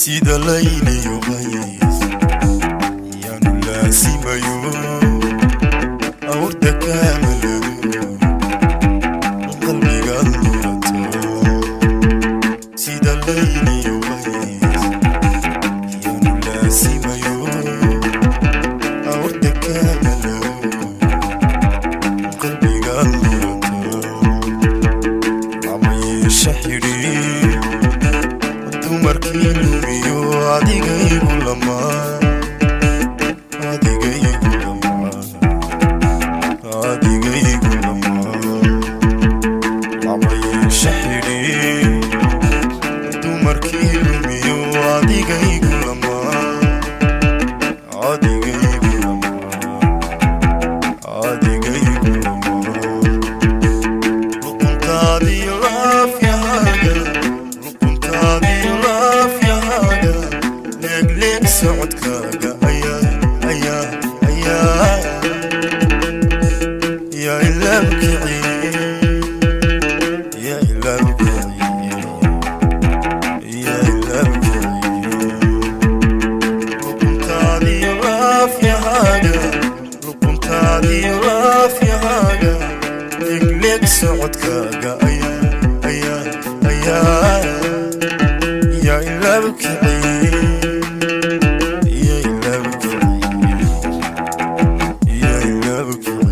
Sida layliyo qays yaanu laasimayo, awrta kaamalado, qalbigaad lulato. Sida layliyo qays yaanu laasimayo, awrta kaamalado, qalbigaad lulato. Lama yeesha xidhiir dumarkii lumiyo, adigaygu lamaa, adigaygu lamaa, adigaygu lamaa. Lama yeesha xidhiir dumarkii lumiyo, adigaygu lamaa, adigaygu lamaa, adigaygu lamaa. Luquntaadiyo laafyahaaga, luquntaadiyo laafyahaaga, leegleeg socodkaaga ayaa ayaa ayaa yaa ilaabkiciye, yaa ilaabkiciye, yaa ilaabkiciye. Luquntaadiyo laafyahaaga, luquntaadiyo laafyahaaga, leegleeg socodkaaga ayaa ayaa ayaa yaa ilaabkiciye, yaa ilaabkiciye, yaa ilaabkiciye.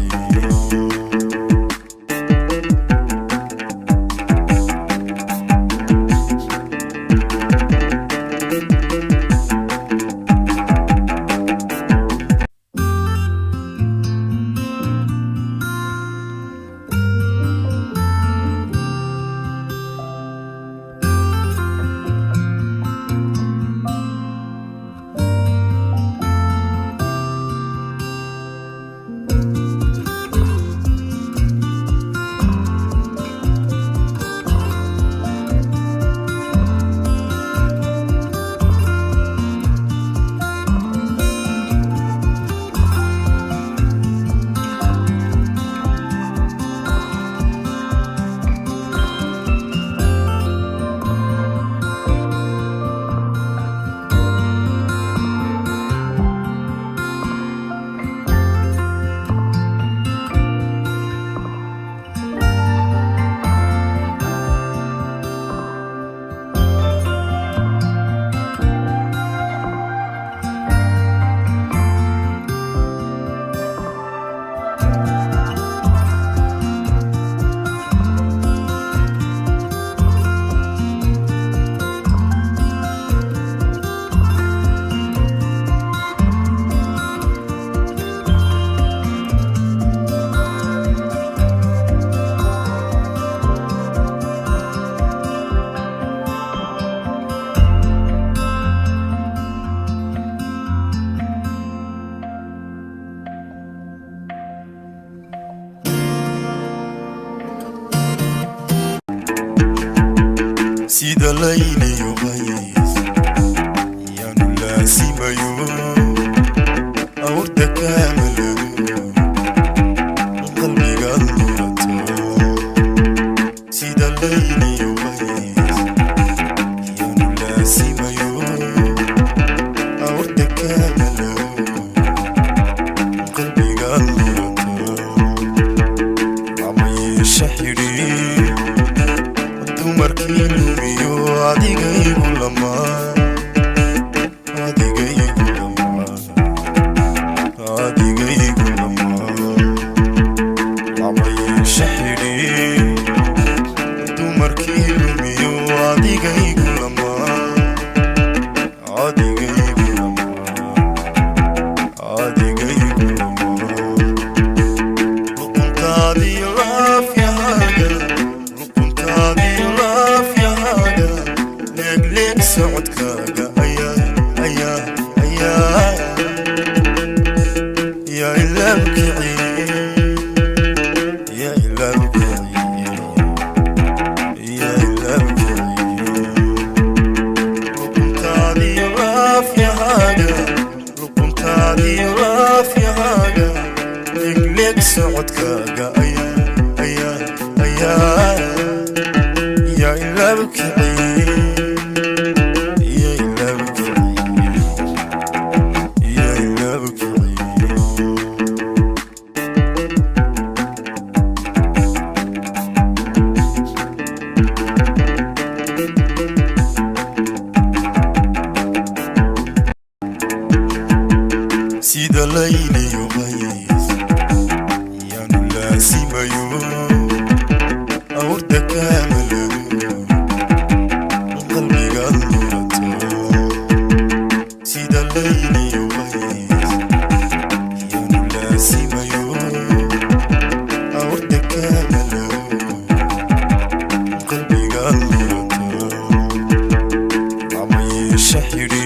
Sida layliyo qays yaanu laasimayo, awrta kaamalado, qalbigaad lulato. Sida layliyo qays yaanu laasimayo, awrta kaamalado, qalbigaad lulato. Lama yeesha xidhiir dumarkii lumiyo, adigaygu lamaa, adigaygu lamaa, adigaygu lamaa. Lama yeesha xidhiir dumarkii lumiyo, adigaygu lamaa, adigaygu lamaa, adigaygu lamaa. Luquntaadiyo laafyahaaga, luquntaadiyo laafyahaaga, leegleeg socodkaaga ayaa ayaa ayaa yaa ilaabkiciye, yaa ilaabkiciye, yaa ilaabkiciye. Luquntaadiyo laafyahaaga, luquntaadiyo laafyahaaga, leegleeg socodkaaga ayaa ayaa ayaa yaa ilaabkiciye, yaa ilaabkiciye. Layliyo qays yaanu laasimayo, awrta kaamalado, qalbigaad lurato. Sida layliyo qays yaanu laasimayo, awrta kaamalado, qalbigaad lurato. Lama yeesha xidhiidh.